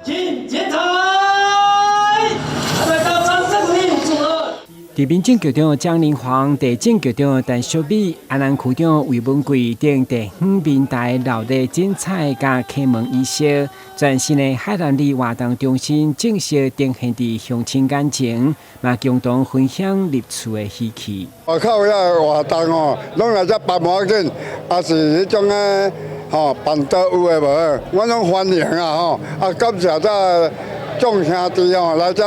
請剪彩，來到掌聲鼓勵祝賀。佇民政局長蔣玲芳、地政局長陳淑美、安南區長魏文貴等地方民台鬧熱剪彩佮開門儀式，全新的海南里活動中心正式呈現佇鄉親眼前，嘛共同分享入厝的喜氣。外口遐活動哦，攏來遮辦無要緊，也是彼種个吼辦桌有的無，我攏歡迎啊吼！啊，感謝這眾兄弟吼來遮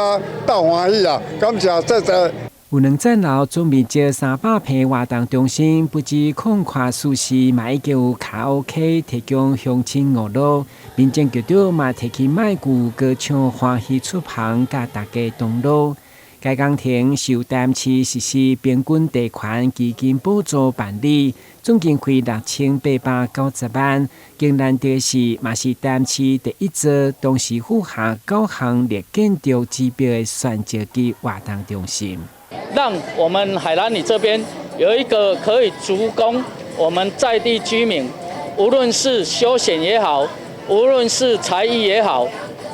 鬥歡喜啊，感謝謝謝。有兩層樓，總面積300坪活動中心，不止空曠舒適，嘛已經有卡拉 OK 提供鄉親娛樂。民政局長嘛提起麥具歌唱歡喜出棚，佮大家同樂。該工程是由台南市實施平均地權基金補助辦理，總經費6890萬。更難得的是，嘛是台南市第一座同時符合九項綠建築指標的選擇級活動中心。讓我們海南里這邊有一個可以提供我們在地居民，無論是休閒也好，無論是才藝也好，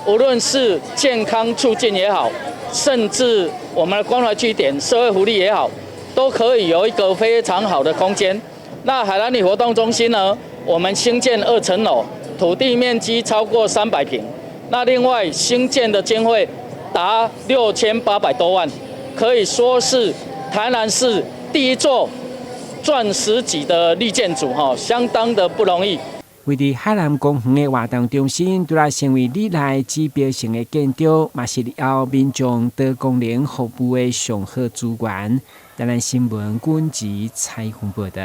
無論是健康促進也好，甚至我們的關懷據點、社會福利也好，都可以有一個非常好的空間。那海南里活動中心呢，我們興建2層樓，土地面積超過300坪。那另外興建的經費達6800多萬。可以說是台南市第一座鑽石級的綠建築，哈，相當的不容易。位佇海南公園的活動中心，除了成為里內指標性的建築，嘛是日後民眾多功能服務的上好資源。台南新聞軍籍採訪報道。